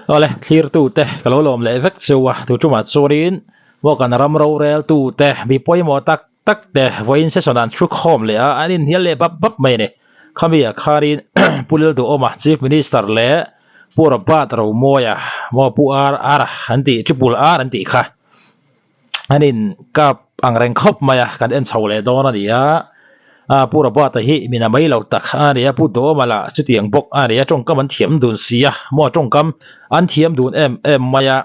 Awle, thlirtute ka lo lawm leh vek cheu a, tu tumah chuanin maw kan ram roreltute mi pawimawh tak tak te vawiin session an thu khawm leh a, an inhnial leh bap bap mai a ni. Khami ah khanin Pu Lalduhawma Chief Minister leh Pu Robert Romawia maw Pu R R an tih Triple R an tih kha an in kap ang reng khawp mai a kan en chho leh dawn a ni a ah pu Robert a hi min a mai lo tak a ni a pu Dawma lah chutiang bawk a ni a tawngkam an thiam dun si a maw tawngkam an thiam dun em em mai a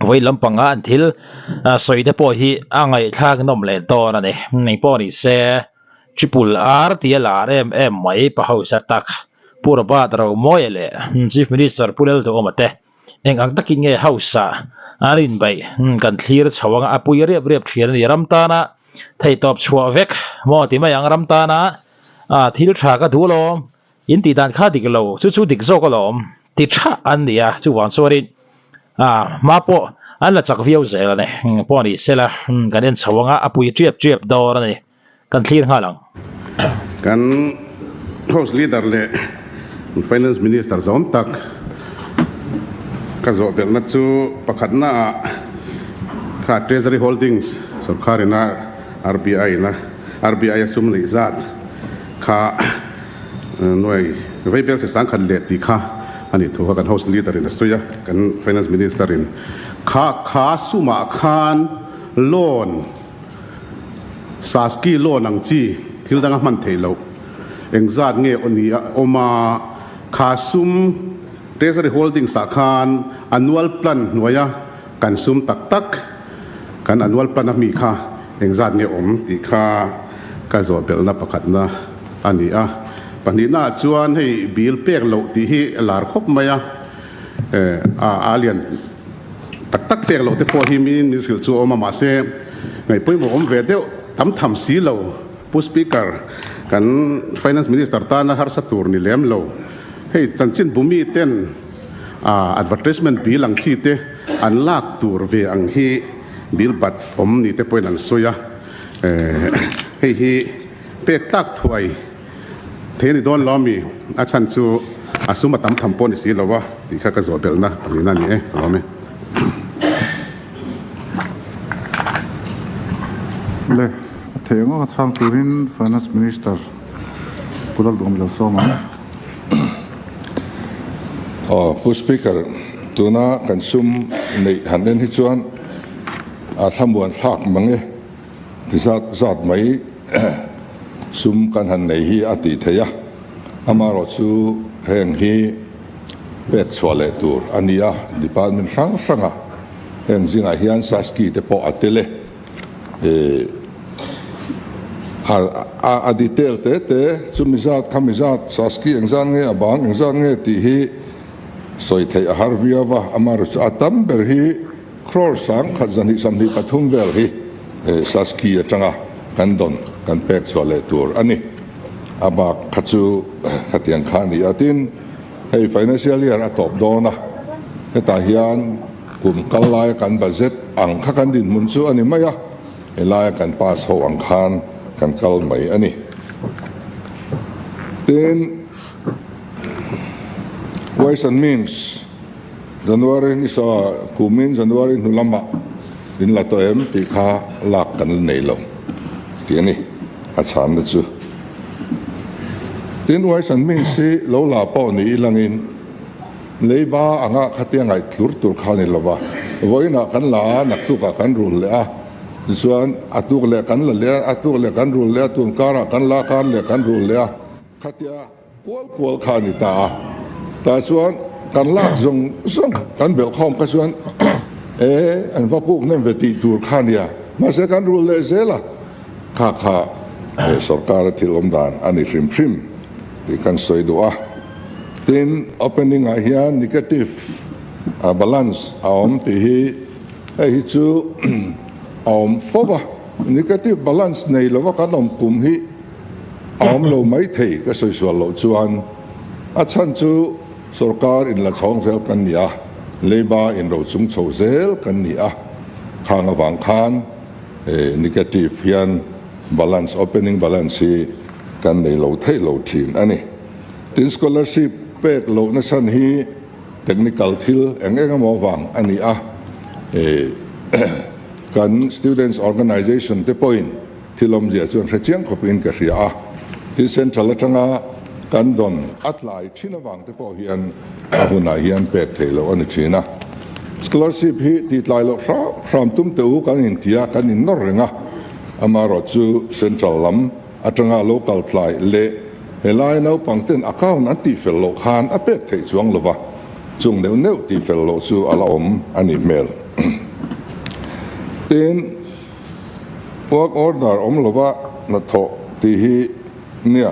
vawi lampanga an thil sawi te pawh hi a ngaihthlak nawm leh dawn a ni engpawh ni se triple R tih a lar em em mai pa hausa tak pu Robert Romawia leh Chief Minister Pu Lalduhawma te. Eng ang takin nge hausa an inbeih kan thlir chho anga a pui riap riap thian a ni. Ram tana theihtawp chhuah vek maw ti mai ang ram tana thil tha ka duh alawm in tih dan kha dik lo chu chu dik zawk alawm ti tha an ni a chuvang chuanin hma pawh an la chak viau zel a ni. Pawh ni sela kan en chho anga a pui riap riap dawn a ni. Kan thlir nghal ang. Kan House Leader leh Finance Minister zawm tak ka zawh belhna chu pakhatna ah kha Treasury Holdings sorkar ina RBI ina RBI a sum neih zat kha nuai veibel se sangkhat leh tih kha a nih thu kha kan House Leader in a sawi a, kan Finance Minister in kha kha sumah khan loan Saski loan ang chi thil danga hman theih loh. Engzat nge aw ni a awm a, kha sum Treasury Holdings ah khan annual plan hnuaia kan sum tak tak kan annual plan a mi kha engzat nge awm tih kha ka zawh belhna pakhatna a ni a. Pahnihna ah chuan hei bill pek loh tih hi lar khawp mai a, a lian Tak tak pek loh te pawh hi min hrilh chu a awm a, mahse ngaih pawimawh awm ve deuh tam tham si lo. Pu Speaker, kan Finance Minister tana harsa tur ni lem lo. Hei chanchin bumi ten advertisement bill ang chi te an lak tur ve ang hi bill bat awm ni te pawhin an sawi a, hei hi pek tlak thuai Thei a ni dawn lo ami? A chhan chu a sum a tam tham pawh ni si lo a tih kha ka zawh belhna pahnihna a ni e, ka lawm e. Le, a thei ang anga chhang turin Finance Minister Pu Lalduhawm lo sawm ang. Aw, Pu Speaker, tuna kan sum neih han en hi chuan a thlamuan thlak mang e. Ti zat zat mai sum kan han nei hi a tih theih a, amaherawh chu heng hi pek chhuah leh tur a ni a, department hrang hranga heng zingah hian Saski te pawh a tel e. A detail te te chumi zat khami zat Saski engzat nge a bang engzat nge tih hi sawi theih a har viau va, amaherawh chu a tam ber hi Crore sang khat zahnih samhnih pathum vel hi Saski atanga kan dawn kan pek chhuah leh tur a ni. A bak kha chu khatiang kha a ni a. Tin, hei financial year a tawp dawn a, hetah hian kum kal laia kan budget ang kha kan dinhmun chu a ni mai a, helaia kan pass ho ang khan kan kal mai a ni. Tin, Ways and Means. January ni sa kumin January hnu lamah in la tawh em tih kha lak kan la nei lo tih a ni a chhanna chu. Tin Ways and Means hi lo la pawh ni ilangin leiba anga khatia ngaih tlur tur kha a ni lova, vawiinah kan la a, naktukah kan rul leh a, tichuan a tuk leh kan la leh a, a tuk leh kan rul leh a, tun karah kan la kar leh kan rul leh a, khatia Kual kual kha a ni ta a, tah chuan kan lak zawng zawng kan belh khawm kha chuan e an va puk hnem ve tih tur kha a nia, mahse kan rul leh zel a, kha kha he sorkara thil awm dan a ni hrim hrim tih kan sawi duh a. Tin, opening ah hian negative balance a awm tih hi hei hi chu a awm fo va, negative balance nei lova kan awm kum hi A awm lo mai thei ka sawi sual loh chuan a chhan chu sorkar in la chhawng zel kan ni a, leiba in ro chung chho zel kan ni a, khang avang khan negative hian balance, opening balance hi kan nei lo theih lo thin a ni. Tin scholarship pek lohna chhan hi. technical thil eng eng emaw vang a ni a, kan students organisation te pawhin thil awmzia chuan hre chiang khawpin ka hria a, tin central atanga kan dawn a tlai thin avang te pawh hian a hunah hian pek theih loh a ni thin a. Scholarship hi tih tlai loh hram hram tum teh u kan inti a, kan innawr reng a, amaherawh chu central lam atanga lo kal tlai leh helai naupang ten account an tih fel loh khan a pek theih chuang lova, chung neuh neuh tih fel loh chu a la awm a nih hmel. Tin, work order awm lova hnathawh tih hi nia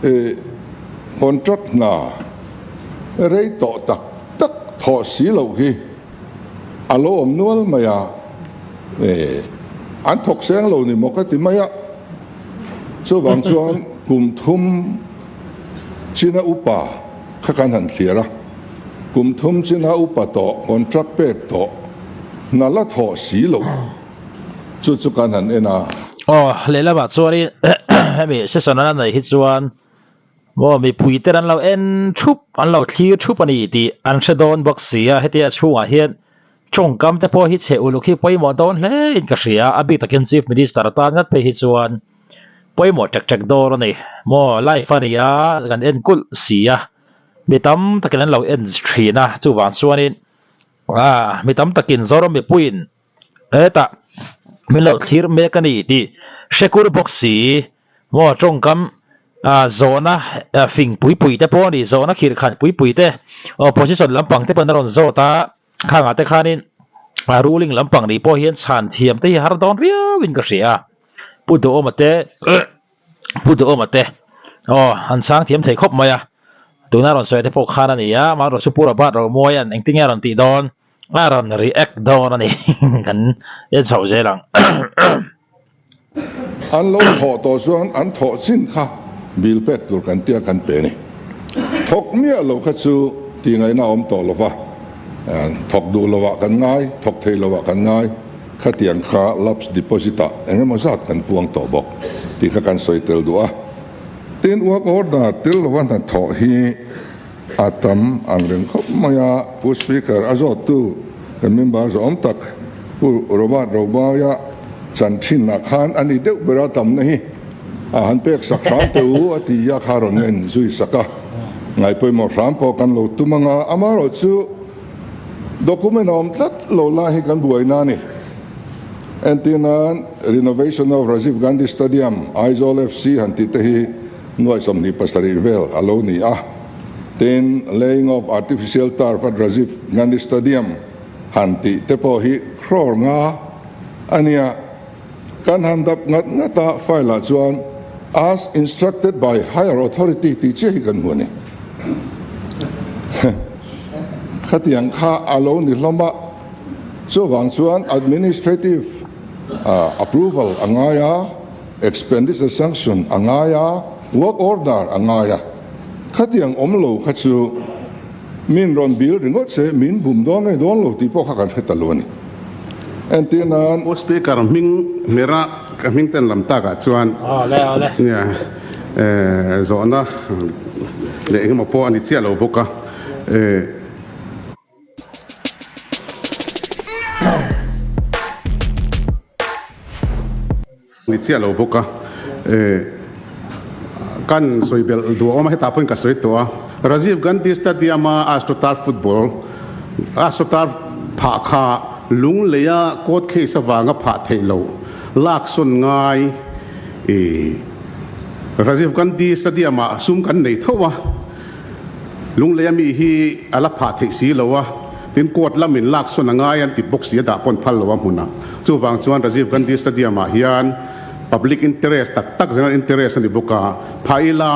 i contract hna rei tawh tak tak thawh si loh hi a lo awm nual mai a, an thawk seng lo ni maw ka ti mai a. Chuvang chuan kum thum china upa kha kan han thlir a, kum thum china upa tawh, contract pek tawh, hna la thawh si loh chu chu kan han en a. Aw, lehlamah chuanin hemi session an neih hi chuan maw mipui ten an lo en thup, an lo thlir thup a ni tih an hre dawn bawk si a, hetia chhungah hian Tawngkam te pawh hi chhe uluk hi pawimawh dawn hle in ka hria, a bik takin Chief Minister atan ngat phei hi chuan pawimawh ṭek ṭek dawn a ni. Maw life a ni a, kan en kulh si a, mi tam takin an lo en thin a, chuvang chuanin ah mi tam takin Zoram mipuiin hetah min lo thlir mek a ni tih hre kur bawk si. Maw tawngkam ah zawhna fing pui pui te pawh a ni, zawhna khirh khan pui pui te opposition lampang te pawhin a rawn zawt a, khangah te khanin a ruling lampang nih pawh hian chhan thiam te hi har dawn viau in ka hria a, Pu Duhawma te Pu Duhawma te aw an chhang thiam thei khawp mai a, tuna rawn sawi te pawh khan a ni a, amaherawhchu Pu Robert Romuaia'n engtin nge a rawn tih dawn a rawn react dawn a ni kan en chhoh zel ang. An lo thawh tawh chuan an thawh chin kha bill pek tur kan tia kan pe a ni. Thawk miah lo kha chu tih ngaihna a awm tawh lo va, thawk duh lovah kan ngai, thawk thei lovah kan ngai, khatiang kha lapse deposit ah eng emaw zat kan puang tawh bawk tih kha kan sawi tel duh a. Tin, work order tel lova hnathawh hi a tam ang reng khawp mai a, Pu Speaker a zawttu kan member zawm tak Pu Robert Robaia chan thinah khan a ni deuh ber a tamna hi a han pek sak hram teh u a ti a kha rawn en zui sak a, ngaihpawimawh hram pawh kan lo tum ang a, amaherawhchu document a awm tlat lo lai hi kan buaina a ni. Entirnan Renovation of Rajiv Gandhi Stadium, Aizawl FC han tih te hi nuai 27 vel a lo ni a, tin Laying of Artificial Turf at Rajiv Gandhi Stadium han tih te pawh hi crore nga a nia. Kan han dap ngat ngat a, file ah chuan As instructed by higher authority tih chiah hi kan hmu a ni. Khatiang kha a lo ni hlawm a, chuvang chuan administrative approval a ngai a, Expenditure sanction a ngai a, work order a ngai a, khatiang awm lo kha chu min rawn bil ringawt se min bum dawn nge dawn lo tih pawh kha kan hre ta lo a ni. Entir nan. Pu Speaker, hming hmera ka hming ten lam takah chuan nia zawhna leh engemaw pawh a ni chiah lo bawk a. Ni chiah lo bawk a, kan sawi belh duh a awm a, hetah pawhin ka sawi tawh a, Rajiv Gandhi Stadium a Astroturf football, Astroturf phah kha lungleia court case avanga phah theih loh lak sawn ngai i Rajiv Gandhi Stadium ah sum kan nei tho a, Lungleia mi hi a la phah theih si lo a, tin court lamin lak sawn a ngai an ti bawk si a dah pawn phal lo a hmun a. Chuvang chuan Rajiv Gandhi Stadium ah hian public interest tak tak general interest a ni bawk a, phah ila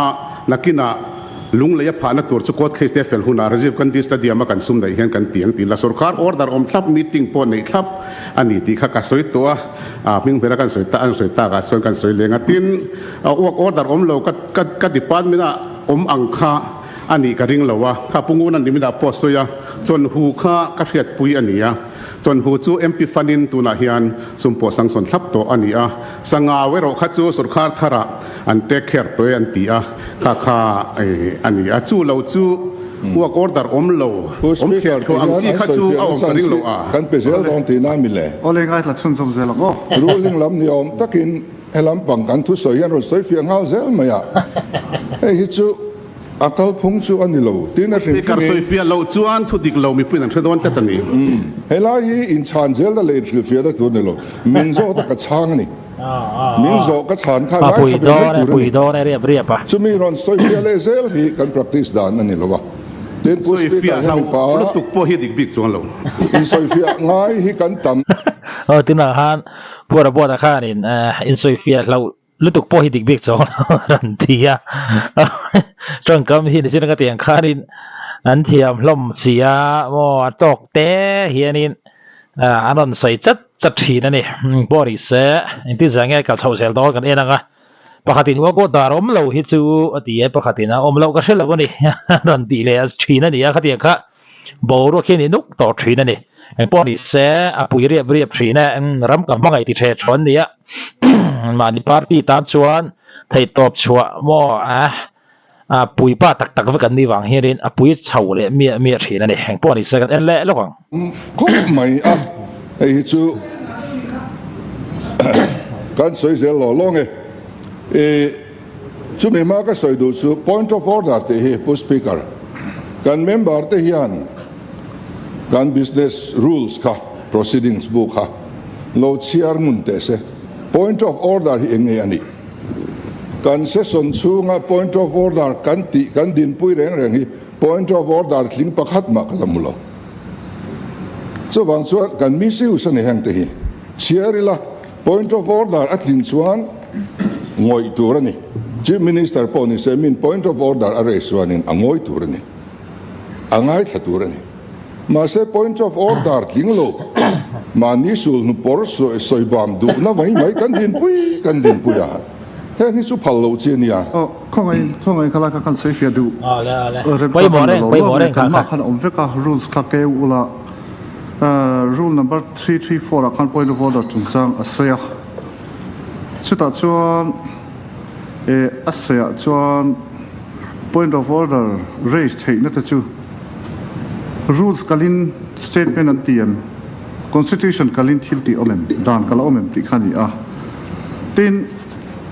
nakinah Lungleia phahna tur chu court case te fel hunah Rajiv Gandhi Stadium a kan sum daih hian kan ti ang tih la sorkar order awm thlap meeting pawh neih thlap a ni tih kha ka sawi tawh a, a hming hmela kan sawi ta an sawi takah chuan kan sawi leng a. Tin, work order awm lo ka ka department ah Awm ang kha a nih ka ring lo a, kha Pu Nguna ni minah pawh sawi a, chawnhu kha ka hriatpui a ni a, chawnhu chu MP Fanin tunah hian sum pawh sangsawn thlap tawh a ni a, Sangau erawh kha chu sorkar tharah an take care tawh e an ti a, kha kha a ni a, chu lo chu Work order awm lo, Pu awm Speaker, thliah thluah ang chi tihian an kha chu sawifiah a awm nasa ka ang ring si lo a. kan pe zel dawn tihna a mi le? Awle ngaithla chhunzawm zel ang aw. Ruling lam ni awm takin he lampang kan thusawi hian rawn sawifiah nghal zel mai a, hei hi chu a kalphung chu a ni lo tiin a hrim Speaker hrimin. sawifiah loh chuan thu dik lo mipuiin an hre dawn tlat a ni. Helai hi inchhan zelna leh inhrilhfiahna tur a ni lo, min zawt a ka chhang a ni. Min zawh ka chhan kha A pui ngaithla ve mai dawn e, tur a pui ni. dawn e riap riap a. Chumi rawn sawifiah leh zel hi kan practice dan a ni lo a. Tin, Pu Speaker Sawifiah hemi hlau pa lutuk pawh hi dik bik chuang lo. Insawifiah ngai hi kan tam. Aw tunah khan Pu Rabuata khanin insawifiah hlau lutuk pawh hi dik bik chuang lo a rawn ti a. Tawngkam hi nichina ka tiang khanin an thiam hlawm si a maw a tawk te hianin an rawn sawi chat chat thin a ni. Pawh ni se engtin zah nge kal chhoh zel dawn kan en ang a. Pakhatin uak aw dar awm lo hi chu a ti a, pakhatin a awm loh ka hre lo a ni a rawn tih leh thin a ni a, khatiang kha boruak hian i nuk tawh thin a ni. Engpawh ni se a pui riap riap thin e, ram ka hmangaih ti the thawn a ni a, mahni party tan chuan theihtawp chhuah maw a a puipa tak tak vek an nih vang hianin a pui chho leh miah miah thin a ni. Engpawh ni se kan en leh lawk ang. Khawp mai a, hei hi chu kan sawi zel law law nge. I chumi hma ka sawi duh chu point of order tih hi Pu Speaker, kan member te hian kan business rules kha, proceedings bu kha lo chhiar ngun teh se. Point of order hi eng nge a nih? Kan session chhunga point of order kan tih kan dinpui reng reng hi point of order tling pakhat mah ka la hmu lo. Chuvang chuan kan misuse a ni heng te hi. Chhiar ila point of order a tlin chuan ngawih tur a ni. Chief Minister pawh ni se min point of order a raise chuanin a ngawi tur a ni. A ngaithla tur a ni. Mahse point of order tling lo, mahni sulhnu pawr sawi bam duhna mai mai kan dinpui kan dinpui a, heng hi chu phal loh chi a nia. Aw, khawngaih khawngaih kha lai kha kan sawi fiah duh. Remchang kan la lo lo mai, kan mah khan a awm vek a, rules kha keu ula, rule number 334 ah khan point of order chungchang a sawi a, chutah chuan a sawi ah chuan point of order raise theihna te chu, Rules kalin statement an ti em? Constitution kalin thil tih awm em? Dan kal a awm em tih kha a ni a. Tin,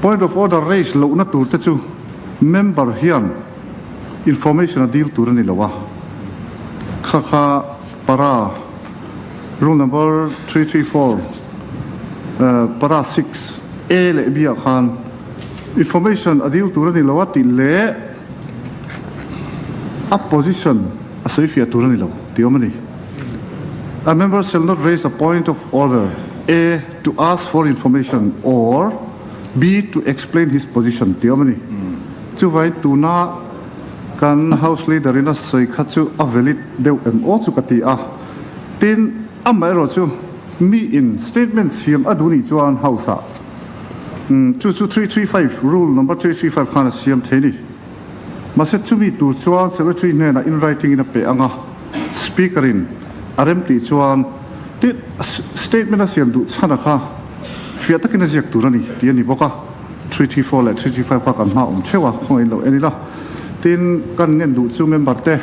point of order raise lohna tur te chu member hian information a dil tur a ni lo a. Kha kha para rule number 334 para 6 A leh B ah khan information a dil tur a ni lo a tih leh A position a sawi fiah tur a ni lo tih awm a ni. A member shall not raise a point of order, A. To ask for information or B. To explain his position tih awm a ni. Chuvangin tuna kan House Leader in a sawi kha chu a valid deuh em aw chu ka ti a. Tin, amaherawhchu mi in statement siam a duh nih chuan House ah Chu chu 335, Rule number 335 khan a siam thei ni. Mahse chumi tur chuan Secretary hnenah in writing in a pe ang a, Speaker in a rem tih chuan ti statement a siam duh chhan a kha fiah takin a ziak tur a ni tih a ni bawk a, 334 leh 335 kha kan hma awm theuh a, khawngaih in lo en ila. Tin, kan ngen duh chu member te,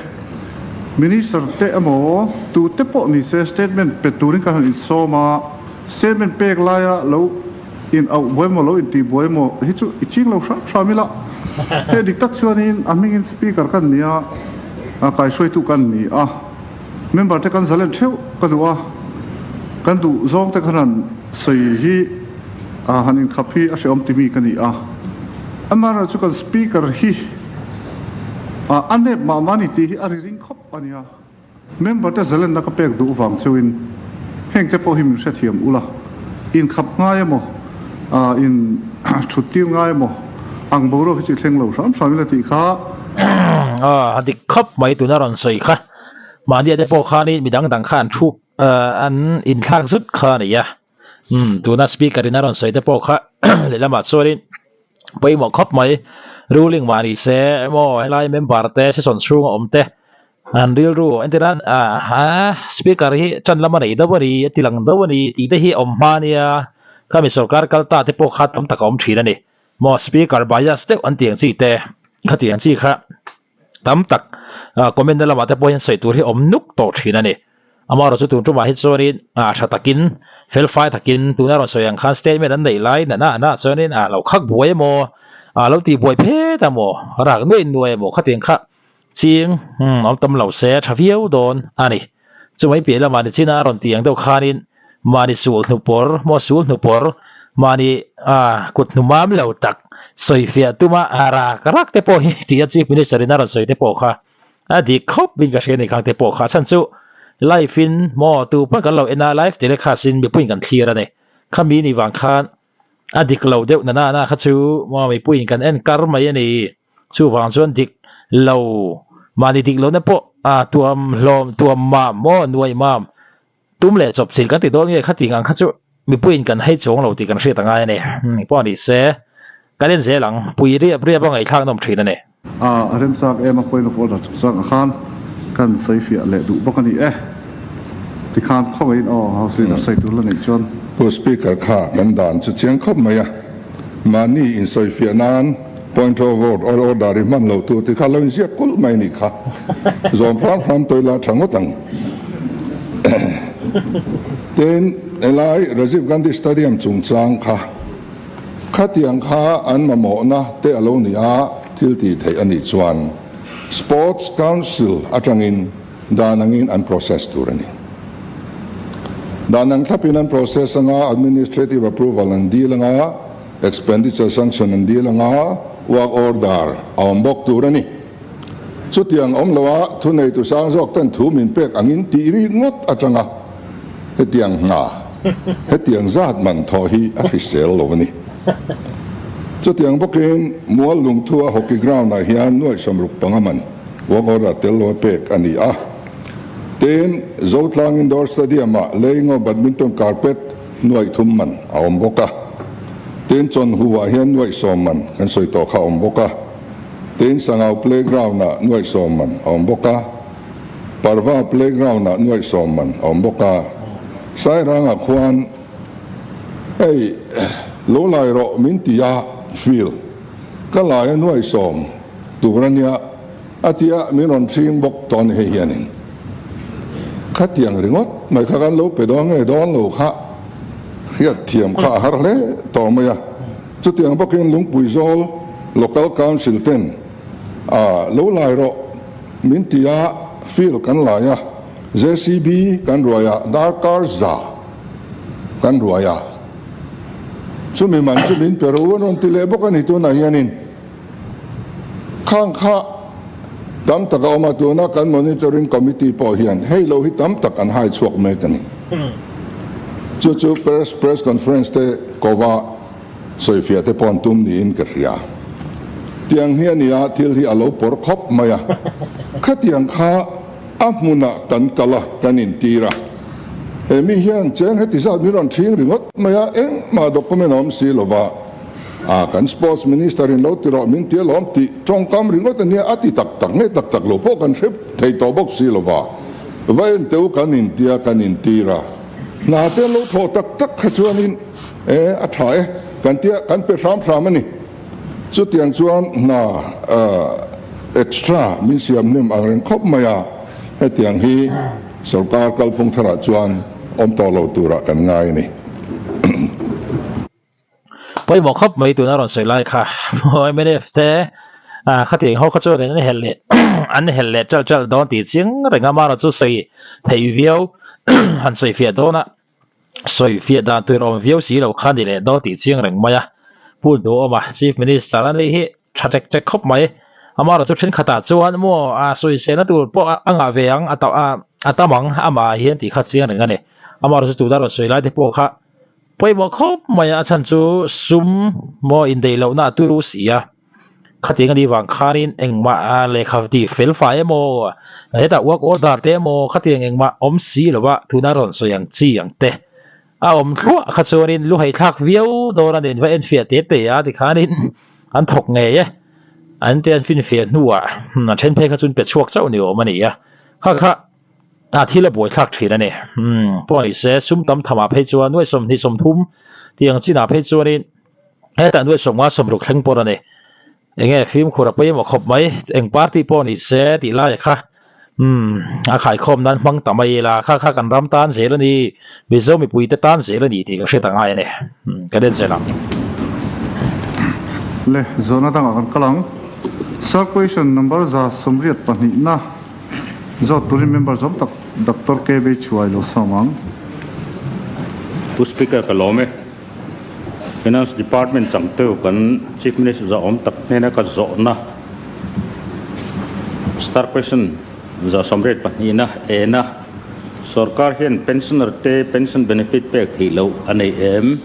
Minister te emaw tute pawh ni se statement pe turin kan han insawm a, Statement pek laia lo in auh buai maw, lo intih buai maw hi chu i ching lo hram hram ila. Hei dik tak chuanin a hmingin Speaker kan ni a, kaihruaitu kan ni a, member te kan zalen theuh ka duh a, kan duh zawng te khan han sawi hi han inkhap hi a hrehawm timi ka ni a. Amaherawhchu chu kan Speaker hi a nep mah mah a ni tih hi a ri ring khawp a nia. Member te zalenna ka pek duh vang cheuhin heng te pawh hi min hrethiam ula, inkhap ngai emaw, in thut tir ngai emaw ang boruak hi chu i thleng lo hram hram ila tih kha. A dik khawp mai tuna rawn sawi kha. Mahnia te pawh khanin midang dang kha an thu an inthlak zut kha a ni a. Umm tuna speaker in a rawn sawi te pawh kha lehlamah chuanin pawimawh khawp mai ruling mah ni se emaw helai member te session chhunga awm te an rilru entir nan ah speaker hi tan lam a nei deuh a ni a ti lang deuh a ni tih te hi a awm hma ania khami sorkar kal ta te pawh kha tam tak a awm thin a ni maw speaker bias deuh an tih ang chi te khatiang chi kha. Tam tak comment na lamah te pawh hian sawi tur hi awm nuk tawh thin a ni. Amaherawh chu tun tumah hi chuanin tha takin, felfai takin tuna rawn sawi ang khan statement an neih lai na na na chuanin a lo khak buai emaw, a lo tih buai phet emaw, rak nuai nuai emaw khatiang kha ching awm tam lo se a tha viau dawn a ni. Chumai piah lamah ni chin a rawn tih ang deuh khanin mahni sul hnupawr maw sul hnupawr mahni kut hnu mam lo tak sawifiah tuma rak rak te pawh hi tih a Chief Minister in a rawn sawi te pawh kha a dik khawp in ka hria a ni khang te pawh kha a chhan chu live in maw tu pawn kan lo en a live telecast in mipui in kan thlir a ni khami ni vang khan a dik lo deuh na na kha chu maw mipui in kan en kar mai a ni chuvang chuan dik lo mahni dik lohna pawh a tuam hlawm tuam mam maw nuai mam tum leh chawp chilh kan ti dawn nge khatih ang kha chu mipui in kan hei chuang lo tih kan hriat a ngai a ni pawh a ni se kan en zel ang pui riap riap a ngaihthlak nawm thin a ni. A remchak em a point of order chungchang ah khan kan sawifiah leh duh bawk a ni e. Tikhan khawngaihin aw House Leader sawi tur la neih chuan. Pu Speaker kha kan dan chu chiang khawp mai a, mahni insawifiah nan point of order i hman lo tur tikha lo inziak kulh mai nih kha. Zawm hram hram tawih la tha ngawt ang. Tin, helai Rajiv Gandhi Stadium chungchang kha. Khatiang kha an mamawhna te a lo ni a, thil tih theih a nih chuan Sports Council atangin dan angin an process tur a ni. Dan ang thlapin an process anga administrative approval an dil anga, expenditure sanction an dil anga, work order a awm bawk tur a ni. Chutiang awm loa thuneitu sang zawk ten thu min pek angin tih ri ngawt atanga hetiang hna, hetiang zat man thawh hi a hrisel lo a ni. Chutiang bawkin Mual Lungthua Hockey Ground ah hian nuaih 65 man work order tel loa pek a ni a. Tin, Zotlang Indoor Stadium ah Leingo Badminton Carpet nuaih thum man a awm bawk a. Tin, Chawnhu ah hian nuaih 10 man kan sawi tawh kha a awm bawk a. Tin, Sangau Playground ah nuaih 10 man a awm bawk a, Parva Playground ah nuaih 10 man a awm bawk a. Sairangah khuan hei lo lai rawh min ti a, field ka lai a nuaih 10 tur a nia a ti a, min rawn hring bawk tawh a ni hei hianin. Khatiang ringawt mai kha kan lo pe dawn nge dawn lo kha hriat thiam kha a har hle tawh mai a. Chutiang bawkin Lungpui Zawl Local Council ten a lo lai rawh min ti a, field kan lai a, JCB kan ruai a, darkar za kan ruai a, chumi man chu min pe rawh u an rawn ti leh bawk a ni tunah hianin khang kha tam tak a awm a, tuna kan Monitoring Committee pawh hian hei lo hi tam tak an hai chhuak mek a ni. Chu chu Press Press Conference te kova sawifiah te pawh an tum niin ka hria. Tiang hi a nia, thil hi a lo pawr khawp mai a. Khatiang kha a hmunah kan kal a, kan intir a. He mi hian cheng heti zat min rawn thing ringawt mai a, engmah document a awm si lova. A, kan Sports Minister in lo ti rawh min ti alawm tih tawngkam ringawt a nia, a ti tak tak nge tak tak lo pawh kan hre thei tawh bawk si lova. Va en teu kan intia kan intir a, hna te an lo thawh tak tak kha chuanin e a tha e kan tia kan pe hram hram a ni. Chutiang chuan hna extra min siam hnem ang reng khawp mai a, hetiang hi sorkar kalphung tharah chuan awm tawh lo turah kan ngai a ni. Pawimawh khawp mai tuna rawn sawi lai kha mnf te khatiang ho kha chuan an helh leh an helh leh ṭalh ṭalh dawn tih chiang reng a mahna chu sawi theih viau han sawi fiah dawn a sawi fiah dan tur awm viau si lo kha ni leh dawn tih chiang reng mai a Pu Duhawma Chief Minister a nih hi tha ṭek ṭek khawp mai amaherawh chu thenkhatah chuan maw a sawisel na tur pawh a ngah ve ang a a tam ang amah hian tih kha chiang reng a ni amaherawh chu tuna rawn sawi lai te pawh kha. Pawimawh khawp mai a chhan chu sum maw indaih lohna a turu si a, khatiang a nih vang khanin engmah lehkha tih fel fai emaw hetah work order te emaw khatiang engmah awm si lo a tuna rawn sawi ang chi ang te a awm thluah kha chuanin lu haithlak viau dawn a nen va enfiah te te a tikhanin an thawk ngei e an te an finfiah hnuah a then phei kha chuan pe chhuak chauh ni awm a ni a kha kha. A thil a buaithlak thin a ni. Umm pawh ni se sum tam tham ah phei chuan nuai 20 30 tih ang chin ah phei chuanin hetah nuai 50 60 thleng pawh a ni. Enge fimkhur a pawimawh khawp mai, eng party pawh ni se tih lai kha umm a khaikhawm nan hmang ta mai ila kha kha kan ram tan zel a ni, Mizo mipui te tan zel a ni tih ka hriat a ngai a ni, kan en zel ang. Le, zawhna dangah kan kal ang. Sir question number 182 na zawt turin member zawm tak Doctor KB Chuai lo sawm ang. Pu Speaker ka lawm e. Finance Department changtu kan Chief Minister zahawm tak hnena ka zawhna Star Question 182 ena Sorkar hian pensioner te pension benefit pek theih loh a nei em?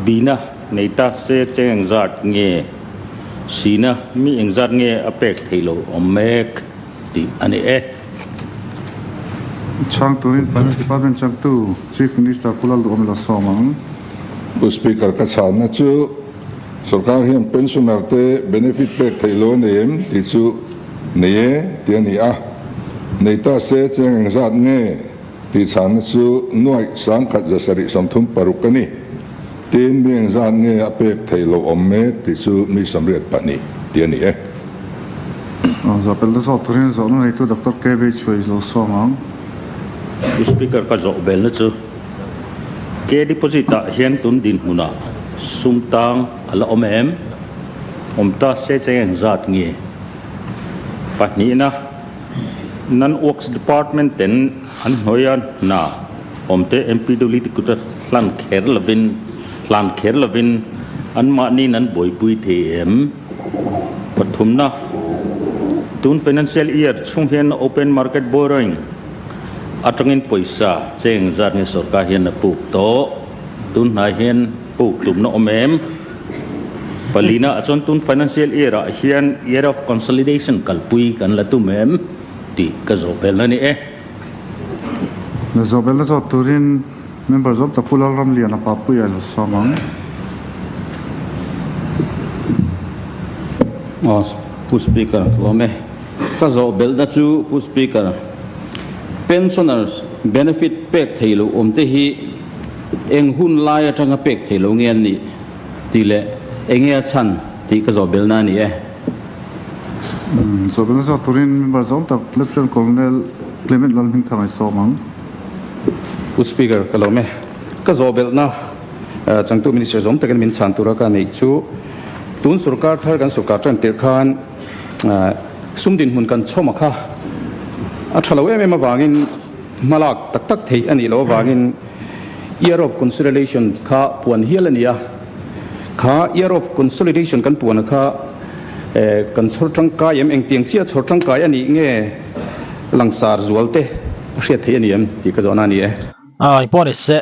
Bina nei ta se cheng engzat nge? Sina mi engzat nge a pek theih loh awm mek tih a ni e. Chhang turin Finance Department changtu Chief Minister Pu Lalduhawm la sawm ang. Pu Speaker, ka chhanna chu sorkar hian pensioner te benefit pek theih lo a nei em tih chu nei e tih a ni a. Nei ta se cheng engzat nge tih chhanna chu nuaih 1736 a ni. Tin, mi engzat nge a pek theih loh awm mek tih chu mi 82 tih a ni e. Zawhpelh na zawk turin zawhna neitu Doctor KB Chhuai zo sawm ang. Pu Speaker ka zawh belna chu K deposit ah hian tun dinhmunah sum tang a la awm em? Awm ta se cheng engzat nge? Pahnihna, Non-Works Department ten an hnuaia hna awmte MPWD kuta hlan kher lovin hlan kher lovin anmahniin an buaipui thei em? Pathumna, Tun financial year chhung hian open market borrowing atangin pawisa cheng zat nge sorkar hian a puk tawh. Tun hnai hian puk tumna awm em? Palina ah chuan tun financial year ah hian year of consolidation kalpui kan la tum em tih ka zawh belna ni e. Na zawh belna zawt turin member zawm tak Pu Lalramliana Papuia lo sawm ang. Aw Pu Speaker ka lawm e. Ka zawh belhna chu Pu Speaker, pensioners benefit pek thei loh awm te hi eng hun lai atanga pek thei lo nge an nih tih leh enge a chhan tih ka zawh belhna a ni e. Zawh belhna zawk turin member zawng tak Lieutenant Colonel Clement Lalhmingthang i sawm ang. Pu Speaker, ka lawm e. Ka zawh belhna changtu Minister zawm takin min chhan tura ka neih chu tun sorkar thar kan sorkar tan tirh khan sum dinhmun kan chhawm a kha a tha lo em em avangin hmalak tak tak theih a nih loh avangin Year of Consolidation kha puan hial a ni a. Kha Year of Consolidation kan puan a kha kan chhawr tangkai em, engtiang chiah chhawr tangkai a nih nge langsar zual te a hriat theih a ni em tih ka zawhna a ni e. Eng pawh ni se,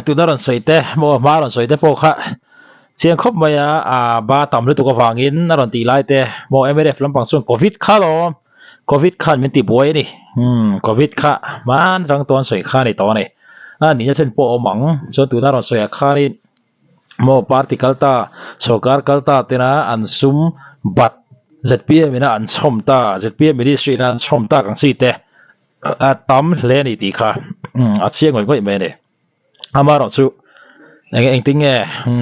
tuna rawn sawi te, maw hma rawn sawi te pawh kha chiang khawp mai a, a ba tam lutuk avangin a rawn tih lai te, maw mnf lampang chuan Covid kha lawm, Covid khan min ti buai a ni, umm Covid kha hman rang tawn sawi kha a ni tawh a ni, a nihna chen pawh a awm ang, chuan tuna rawn sawi ah khanin maw party kal ta, sorkar kal ta tena an sum bat zpm ina an chhawm ta, zpm ministry ina an chhawm tak ang chi te a tam hle a ni tih kha a chiang ngawih ngawih mai a ni. Amaherawh chu eng engtin nge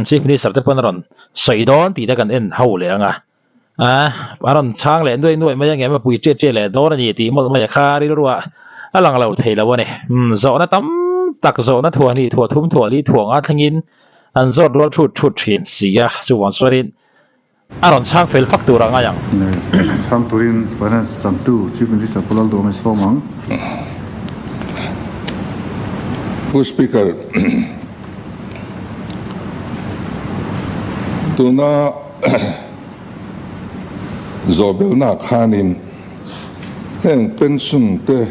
chief minister te pawn a rawn sawi dawn tih te kan en ho leh ang a, a rawn chhang leh nuai nuai mai ang em a pui ṭiat ṭiat leh dawn a ni tih mawlh mai kha rilru ah a lang lo thei lo a ni. Zawhna tam tak zawhna thuah hnih thuah thum thuah li thuah nga thlengin an zawt rual thut thut thin si a, chuvang chuanin A rawn chhang fel fak tur a ngai ang. Chhang turin Finance changtu Chief Minister Pu Lalduhawm i sawm ang. Pu Speaker, tuna zawhbelna khanin heng pension te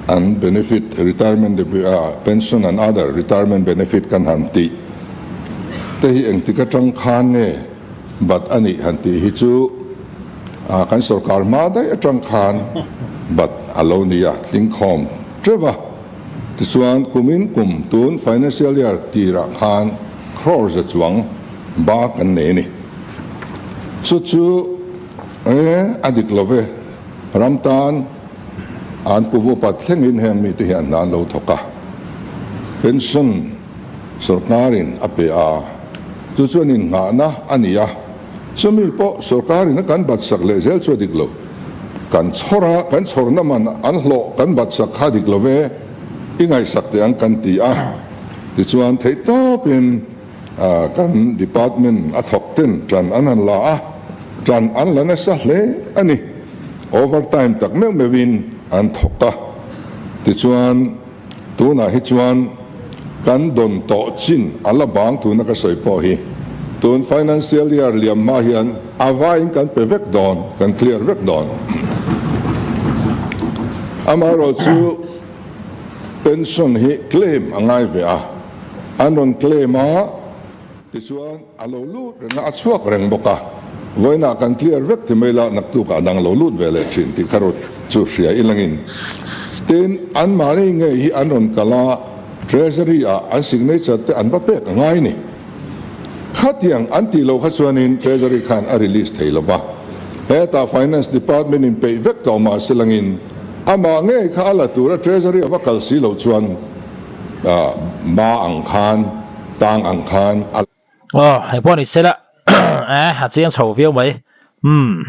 an benefit retirement pension and other retirement benefit kan han tih te hi engtik atang khan nge bat a nih han tih hi chu kan sorkar hma daih atang khan bat a lo ni a, tlingkhawm teuh a. Tichuan kumin kum tun financial year tirah khan crore za chuang ba kan nei a ni. Chu chu a dik lo ve. Ram tan an kum upat thlengin heng mite hi an hna an lo thawk a, pension sorkarin a pe a, chu chuan innghahna a ni a. Chumi pawh sorkarin a kan bat sak leh zel chu a dik lo. Kan chhawr a, kan chhawrna man an hlawh kan bat sak kha a dik lo ve, i ngaihsak teh ang kan ti a. Tichuan theihtawpin kan department a thawk ten ṭan an han la a, ṭan an la nasa hle a ni. Overtime tak meuh meuhin an thawk a. Tichuan tunah hi chuan kan dawn tawh chin a la bang tuna ka sawi pawh hi tun financial year liam hma hian a vaiin kan pe vek dawn, kan clear vek dawn. Amaherawhchu pension hi claim a ngai ve a, an rawn claim a, tichuan a lo lut reng a, a chhuak reng bawk a, vawiinah kan clear vek ti mai la, naktukah dang lo lut ve leh thin tih kha rawt chu hria ilangin. Tin, anmahni ngei hi an rawn kal a, Treasury ah an signature te an va pek a ngai ni. Khatiang an tih loh kha chuanin Treasury khan a release thei lo va, hetah Finance Department in peih vek tawh mah se langin amah ngei kha a la tura Treasury a va kal si loh chuan ma ang khan tang ang khan a Aw, hei pawh ni sela eh a chiang chho viau mai. Umm,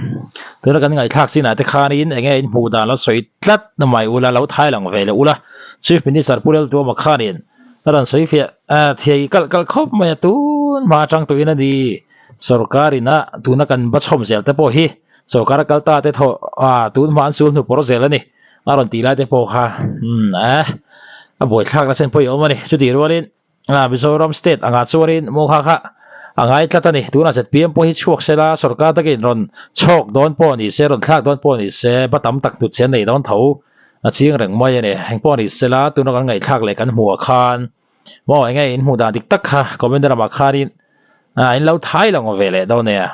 tuna kan ngaihthlak chinah te khanin enge in hmuh dan lo sawi tlat na mai ula, lo thai lang ve leh ula. Chief Minister Pu Laltuama khanin a rawn sawi fiah a thei kalh kalh khawp mai a, tun hma atang tuin a ni. Sorkar ina tuna kan ba chhawm zel te pawh hi sorkar a kal ta te thawh a tun hma an sul hnu pawr zel a ni. A rawn tih lai te pawh kha umm eh a buaithlak nasa in pawh i awm a ni. Chutih rualin A Mizoram state angah chuanin maw kha kha a ngai tlat a ni. Tunah zpm pawh hi chhuak se la, sorkar takin rawn chhawk dawn pawh ni se, rawn thlak dawn pawh ni se, ba tam tak hnut che nei dawn tho a ching reng mai a ni. Eng pawh ni se la, tuna kan ngaihthlak leh kan hmuh ah khan maw eng nge in hmuh dan dik tak kha comment ramah khanin in lo thai lo ve leh dawn nia.